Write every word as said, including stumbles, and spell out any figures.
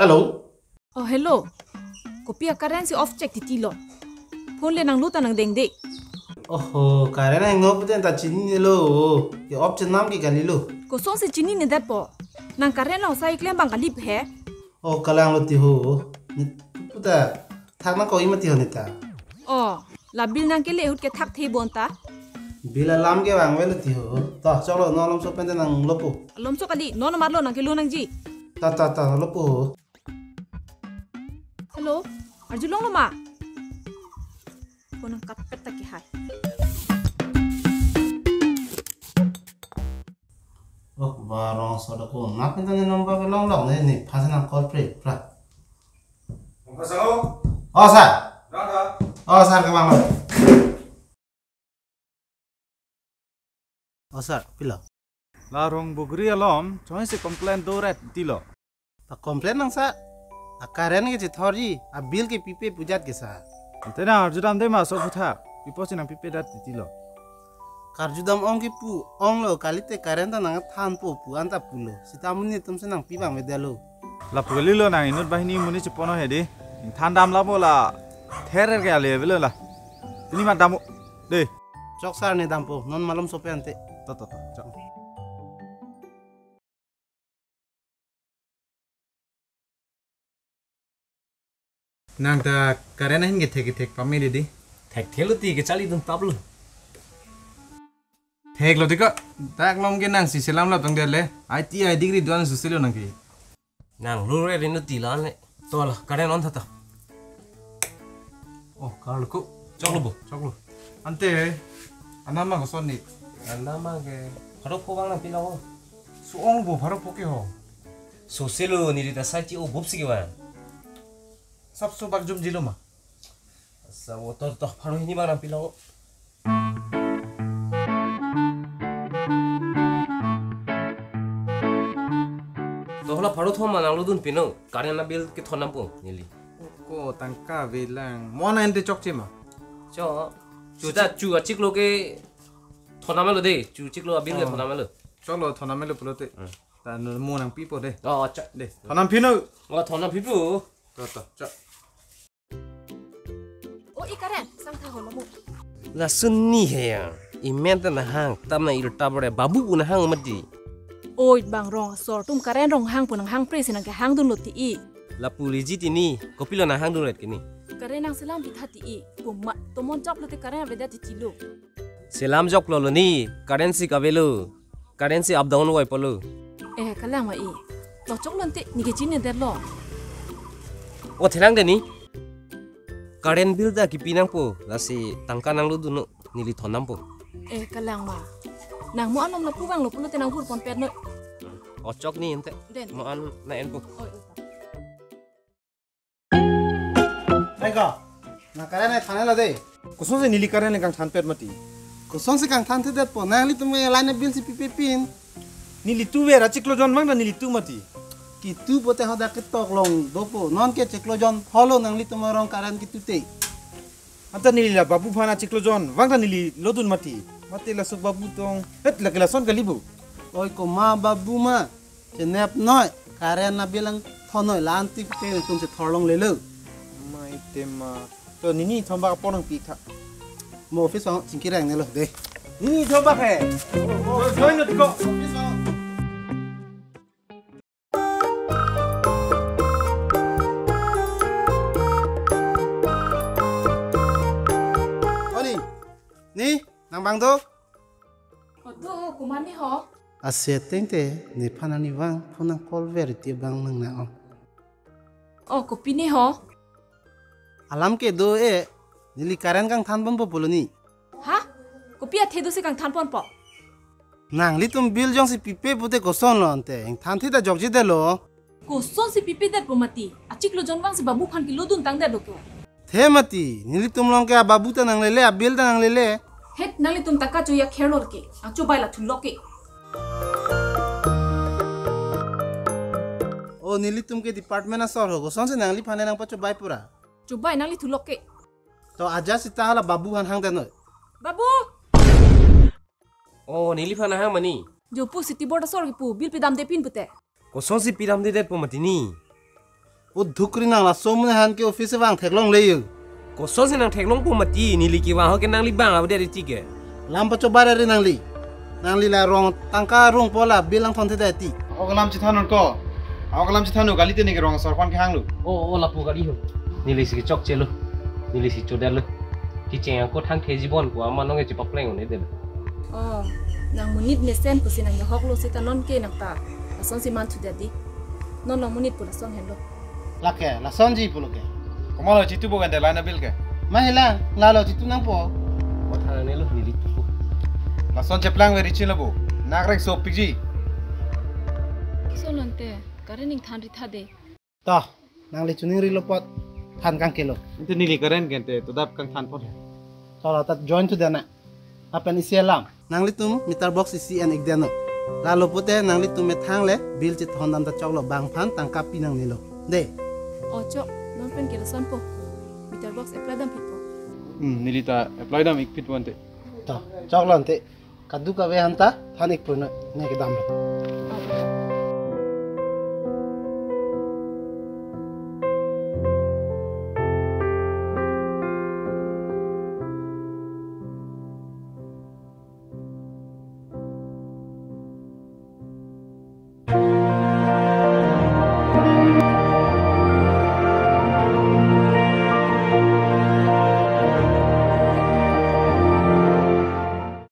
Hello. Oh, hello. Kopi a-current si off chek titi lo. Phone le nanglo ta nangdengde. Oho, current hingno pute ta chininelo. Ke off chenam ke kalilo. Kosonsi chininedet po? Nang current along sai klem abang kalip he. Oh, kalang lo ti ho. Ni puta thak nangkok-i mati ho neta. Oh, la bill nangkele ahut ke thakthe bonta. Bill alam ke vangvelo ti ho. To, choklo, non malomso pen te nanglopo. Malomso kali, non marlo nangkelo nangji. Ta, ta, ta, lopo ho. Hello, arjulonglo ma? Phone nangkatpet ta kehai. Oh, ba rong so da ko. Nap pen ta ne number ke longlong ne, ne, pha sa nang call pre, pra. Ongka sao? Oh, sir. Rada. Oh, sir, kevanglo. Oh, sir, pilo. La Rongbugri along, choi si complain doret tilo. Ta complain nang, sir. A-current ke chethorji, a-bill ke pipe pu ajat ke, sir. Ante nang arjudamde ma so aphuthak, pi apotsi nangpipedet tilo. Karjudam ong ke pu, onglo, kalite current ta nangthanpo pu anta pulo. Sita amonit atum si nangpi abang avedetlo. Lapu kalilo, nang inut banghini amonit chepon-o hedi. Ingthan damlap bo la. Therer ke ale avelo la. Pini mat dampo. De. Chok sir, ne dampo. Non malomso pen te. To, to, to. Chok. Nang ta current ahin kethek kethek pame dei. Thekthelo ti kecharlidun taplo. Theklo ti ko, dak malom ke nangsi selam lap tangdet le. I T I degree do-an susilo nang ke. Nang lure rinut ti la ne. To la, current on tha to. Oh, karlu ko. Choklo bo. Choklo. Ante, anam ma koson ni? Anam ma ke. Pharo pho abang nangpilo. Su-ong bo pharo pho ke ho. Susilo, neli ta sai chi-o bup si kevang. Sap su bak jumjilo ma? Sa bo to, to, pharo hini abang nangpilo. To hala pharo thom ma nanglodun pino. Current a-bill kethon dampo neli. Ko tangka avelang. Mo-an ante chokche ma? Chok. Chu ta chu achiklo kethon damlo de. Chu chiklo a-bill Oh. kethon damlo. Choklo, thon damlo pulote. Hmm. Ta nu mo nangpipo de. Oh, chok. De, thon dam pino. Oh, thon dam pipo. To, to, chok. O, i current, sang tha holo mo. Lason ni he ya. Imen ta nahang, tam na irta bore, babu pu nahang mati. Oi, bang rong asor atum current rong hang pu nanghang pre si nangkehangdunlo ti i. Lapu liji ti ni, kopilo nanghangdunret ke ni. Current nangselam pitha ti i, puma, tomon chaplo te current avedet ti chilo. Selam joklo lo ni, current si kavelo. Current si up down wai polo. Eh, kalang ma i. To choklo ante, neke chinedetlo. O thelang de ni. Current bill ta kipi nangpo, lasi tangka nanglodunnon, neli thon dampo. Eh, kalang ma. Nang mo anom lapu vanglo pulote nang vur ponpetnon. O chok ni ante. Den. Mo an na enpo. Oi, oi. Hai ko, nang current nangthanlo de. Kosonsi neli current nangkangthanpet mati? Kosonsi kangthanthedetpo, nanglitum line bill si pipepin? Neli tuver, achiklo jon vang ta neli tu mati. Kitu pote hadak ketok long dopo, non ke chiklo jon holo nanglitum arong current kitute. Anta neli la babu aphan achiklo jon vang ta neli lodun mati. Mati laso babu tong, het lake lason kali bo. Oi komat babu ma. Chenep noi, current a-bill nangthon noi, la-an ti te nangtum chethor longlelo. Mai tema. To nini thom bak apor nangpi tha. Mo office ang chingki reng nelo de. Nini thom bak he. Join not ko. Office ang. Oni, ni, nang bang do? Oto, komat ni ho? Ase ateng te, nephan ani vang, phone nang call ver ti bang nang na o. O, kopi ni ho? Alam ke do e, neli current kangthan bompo pulo ni. Ha? Kopi athe do si kangthan ponpo? Nanglitum bill jongsi pipe pute kosonlo ante, ingthan theda jokjedetlo. Kosonsi pipedetpo mati. Achiklo jon vang si babu aphan kelodun tangdetlo ko. The mati, nelitum along ke ababu ta nanglele, abill ta nanglele. Het nanglitum tangka choya kherlo ke. Ang chobai la thulok ke. O nelitum ke department asor ho, kosonsi nangliphan nangpachobai pura. Chobai nangli thulok ke. To aja sita hala babu aphan hangdetnoi. Babu! O, neliphan nahang mani. Jo pu city board asor kipu, bill pidamde pin pute. Kosonsi pidamdedetpo mati ni. O dhukri nang, laso amonit aphan ke office vang theklongle yo. Kosonsi nang theklongpo mati, neli kevang ahut ke nangli vang avedet titi ke. Lam pachobar ri nangli. Nangli la rong tangka rongpo la bill nangthonthedet titi. Ako kalam chethan non ko. Ako kalam chethan non, kalite neke rong asor aphan kehanglo. O, o lapu kali ho. Neli si chokchelo. Neli si chodetlo. Kecheng ako thangthe jibon pu amat nonke chepapleng un-edetlo. O, nang monit mesen pusi nang jahoklo seta non ke nang ta lasonsi manthudet titi. Non nang monit pu lason henlo. Lake lasonji pulo ke. Komatlo chitupo kente line bill ke? Mahila, lalo chitu nangpo. Matha nangnelo, neli tupo. Lason cheplangve ri chinlo bo. Nak reng sopikji. Kosonlo ante, current ingthan ri tha de. To, nangli chuning rilo apot than kangkelo. Ante neli current kente to dap kangthan apot he. To, la ta join thudet nang. Lapen isi alam. Nanglitum meter box isi en-ikdet non. Lalo pute nanglitum methang le bill chethondam ta choklo, bang aphan tangka pi nangnelo. De. O chok, non pen ke lasonpo. Meter box apply damphitpo. Hmm, neli ta apply dam-ikphitpo ante. To, choklo ante. Kadokave aphan ta than-ikpo non, neke damlo.